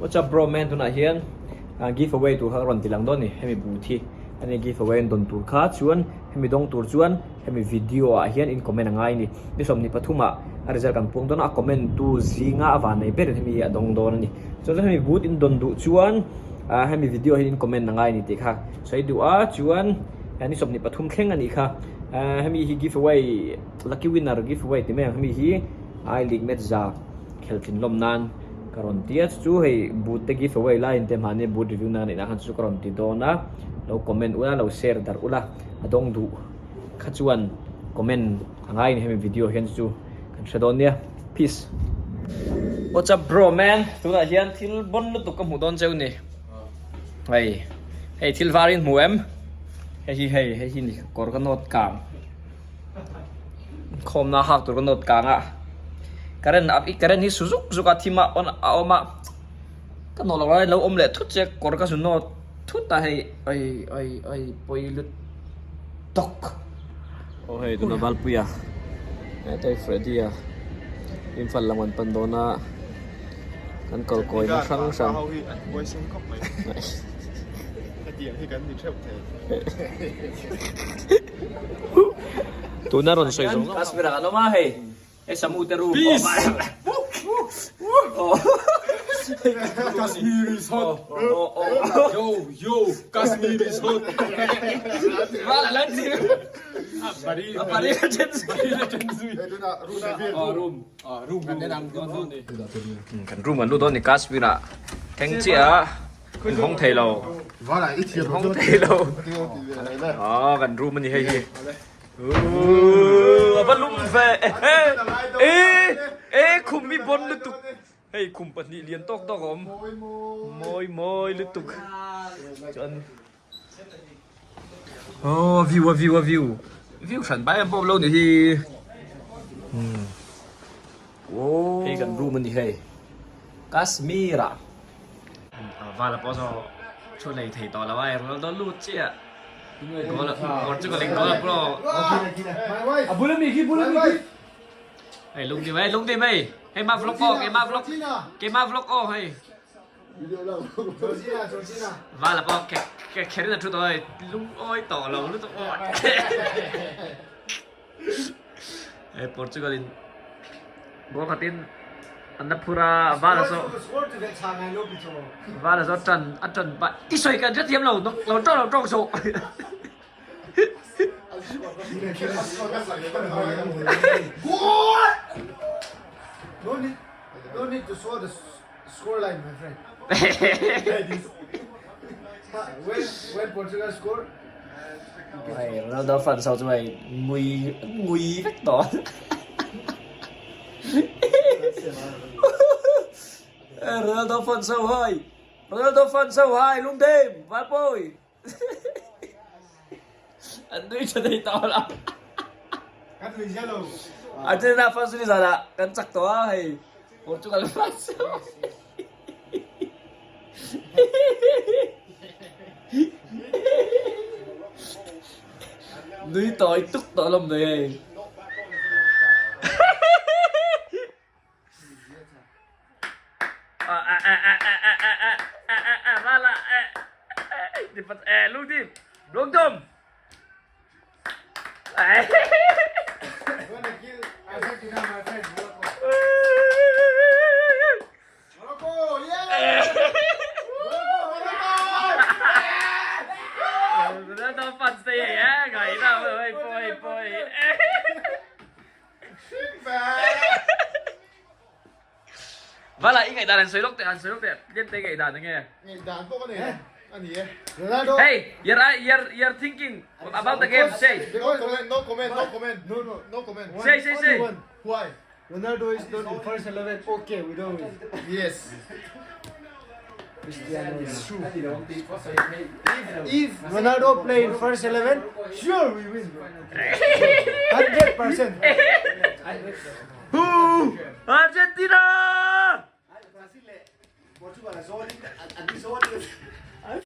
What's up bro man tunah hian give away tur kha ka rawn ti lang dawn ni hemi boot hi ani give away an dawn tur kha chuan hemi dawng tur chuan hemi video ah hian in comment a ngai a ni ni 23 ah a result kan puang dawn a a comment tu zinga a van nei berin hemi hi a dawng dawn a ni chuan hemi boot in dawn duh chuan hemi video ah hian in comment a ngai a ni tih kha sawi duh a chuan ni 23 thleng a nih kha hemi hi give away lucky winner give away ti mai ang hemi hi I league match za khelthin lawm nan ka rawn ti a chu hei boot te give away laiin te mahni boot review na neihna khan chu ka rawn ti dawn a lo comment ula lo share darh ula a dawng duh kha chuan comment a ngai a ni hemi video hian chu kan hre dawn nia peace. What's up bro man tunah hian thil bon lutuk ka hmuh dawn cheu ni hei hei thil var in hmu em hei hi hei hei hi ni kawr ka nawt kang. Khawmna hak tur ka nawt kang a current a i current hi su zuk zuk a thim a on a awm a ka nawh loh lai lo awm leh thut che kawr ka zu nawt thut a hei ai ai ai pawi lut tawk aw hei tuna Valpuia hetah hi Freddy a Imphal lam an pan dawn a kan kal kawina hrang hrang. Tuna rawn sawi zawng zawng Kashmir ah kan awm a hei hei Samu te room Peace Kashmir is hot Yo yo Kashmir is hot Kan room kan lut dawn ni Kashmir ah thleng chiah a. In hawng thei lo. In hawng thei lo. Ah, kan room ani hei hi. Ooh, ava lum ve. E, e, khum hi bon lutuk. Hei khum pahnih lian tawk tawk a awm. Mawi mawi lutuk. Chuan Oh, view a view a view. View hran bai em pawh lo ni hi. Hmm. Hei kan room ani hei. Kashmir ah. Vala pawh saw thu nei thei tawh lo a, Ronaldo lut chiah. Goal Portugal in goal a pro. A bul ami khi bul ami khi. Hei lung dim hei lung dim hei. Hei ma vlog aw keima vlog. Keima vlog aw hei. Vala pawh ke ke kherin a thu tawh hei. Lung awi tawh lo lutuk aw. Hei Portugal in goal khatin an la phur a vala saw vala saw tan a tan pah i sawi kan hrethiam lo lo tawng lo tawng suh No need, no need to show the score line, my friend. When, when Portugal score, Hei Ronaldo fans ho chu hei ngui ngui vek tawh Ronaldo fans ho hai Ronaldo fans ho hai lungdem Valpawi an nui tha thei tawh lo Argentina fans chu nizanah kan chak tawh a hei Portugal fans ho Nui tawi tuk tawh lawm mai hei. Lungtum! Gonna kill Argentina, my friend. Morocco, yeah! Morocco, Morocco! Ronaldo fans te hei eh, ngaihna hei pawi pawi. Vala i ngaihdan an sawi lawk teh an sawi lawk teh tlem te ngaihdan enge. Ngaihdan pawh ka nei lo a ni e. Ronaldo. Hey, you're you're you're thinking about the game say. No comment, no comment, no comment. No no no comment. Say say say. Why? Ronaldo is not in first 11. Okay, we don't win. Yes. Cristiano is true. If, if Ronaldo play in first 11, sure we win. 100%. Who? Argentina!